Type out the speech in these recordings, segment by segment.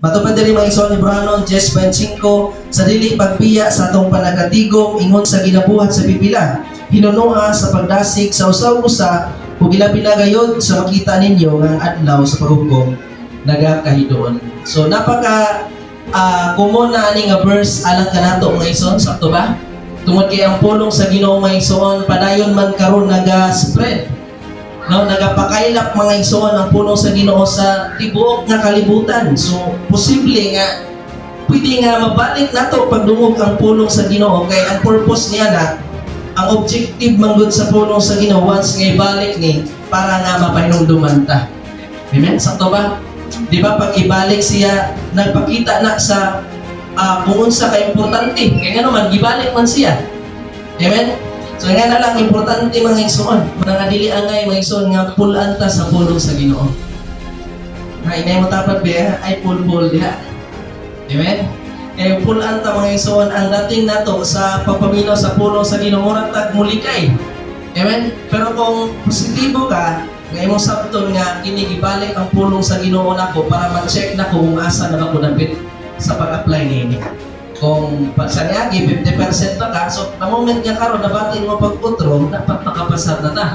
Matupad diri, mga igsoon, Hebrahanon 10:25, sa dili pagbiya sa atong panagkatigom ingon sa ginabuhat sa pipila. Hinunoa sa pagdasig sa usa-usa ug ilabi na gayod sa makita ninyo nga ang adlaw sa paghukom nagakahidoon. So napaka common na ani nga verse alang kanato, mga igsoon, sakto ba? Tungod kay ang pulong sa Ginoo, mga igsoon, padayon man karon naga-spread. No, nagapakaylap, mga igsoon, ang pulong sa Ginoo sa tibuok nga kalibutan. So posible nga pwede nga mabalik nato pagdungog ang pulong sa Ginoo kay ang purpose niya na ang objective manggod sa pulong sa Ginoo once nga ibalik ni para nga mapahinumduman ta. Amen? Sakto ba? Di ba pag ibalik siya, nagpakita na sa kung unsa ka importante. Kaya nga naman, gibalik man siya. Amen? So nga na lang importante, mga igsoon. Nga dili angay, mga igsoon, nga pulan ta sa pulong sa Ginoo. Nga inay mo tapat ba ay pulpul diha. Amen? Kaya pulan ta, mga igsoon, ang dating nato sa pagpaminaw sa pulong sa Ginoo murag tag mulikay. Amen? Pero kung positibo ka, nga imong sabton nga kini gibalik ang pulong sa Ginoo nako para ma-check na kung asa na ba ko dapit sa pag-apply niini. Kung pag sa niagi 50% pa ka, so the moment nga karon nabati mo pag utro, dapat makapasar na ta.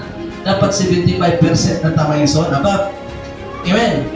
Dapat 75% na ta, mga igsoon. Above. Amen.